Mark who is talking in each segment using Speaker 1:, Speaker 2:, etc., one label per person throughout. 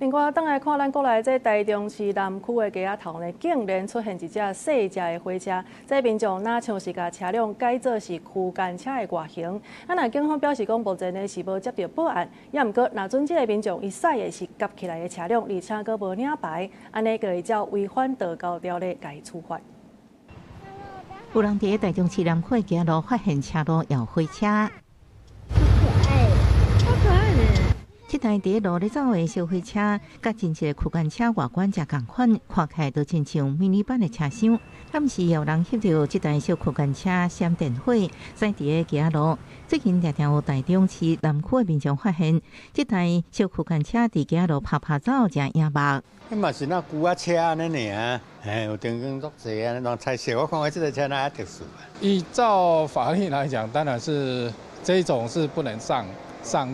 Speaker 1: 另外，轉來看咱國內這台中市南區的街仔頭呢，竟然出現一隻細隻的火車，這民眾若像是共車輛改做是區間車的外形。啊，若警方表示講，目前呢是無接著報案，也毋過，若準這个民眾伊駛的是夾起來的車輛，而且閣無領牌，按呢就會照違反道交條例共伊處罰。
Speaker 2: 有人佇台中市南區的街路發現車路搖火車。
Speaker 3: 好可愛，好可愛的。
Speaker 2: 這台佇路咧走的小火車，佮真濟區間車外觀誠仝款，看起來都親像迷你版的車廂。暗時有人翕著這台小區間車閃電火，駛佇咧街路。最近常常有台中市南區的民眾發現，這台小區間車佇街路拍拍走，誠惹目。
Speaker 4: 彼嘛是若龜仔車按呢爾，嘿，有燈光足濟啊，攏彩色。我看這個車哪特殊啊？
Speaker 5: 依照法律來講，當然是這種是不能上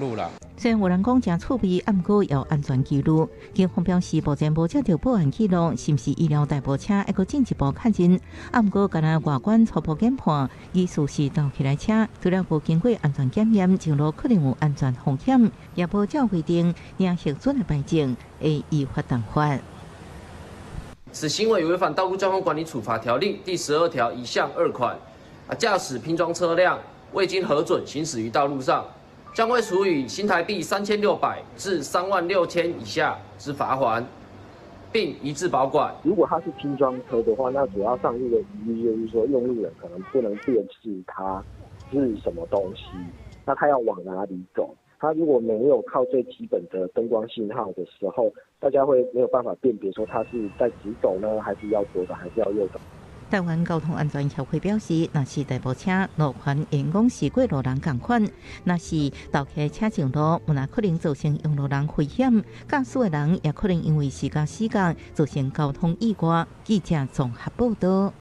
Speaker 5: 路了。
Speaker 2: 雖然有人講誠趣味，毋過有安全疑慮。警方表示，目前無接著報案記錄，是毋是醫療代步車，猶閣進一步確認。毋過，敢若外觀初步研判，疑似是鬥起來車，除了無經過安全檢驗，上路可能有安全風險，也無照規定領核准的牌證，會依法處罰。
Speaker 6: 此行為違反《道路交通管理處罰條例》第12條乙項2款，啊，駕駛拼裝車輛未經核准行駛於道路上，將會處以新台幣3600至36,000以下之罰鍰，並移置保管。
Speaker 7: 如果它是拼裝車的話，那主要上路的疑慮就是說，用路人可能不能辨識它是什麼東西，那它要往哪裡走？它如果沒有靠最基本的燈光信號的時候，大家會沒有辦法辨別說它是在直走呢，還是要左轉，還是要右轉。
Speaker 2: 台灣交通安全協會表示，若是代步車路權應講是過路人仝款，若是鬥騎車上路，有可能造成用路人危險，駕駛的人也可能因為時間死角造成交通意外。記者綜合報導。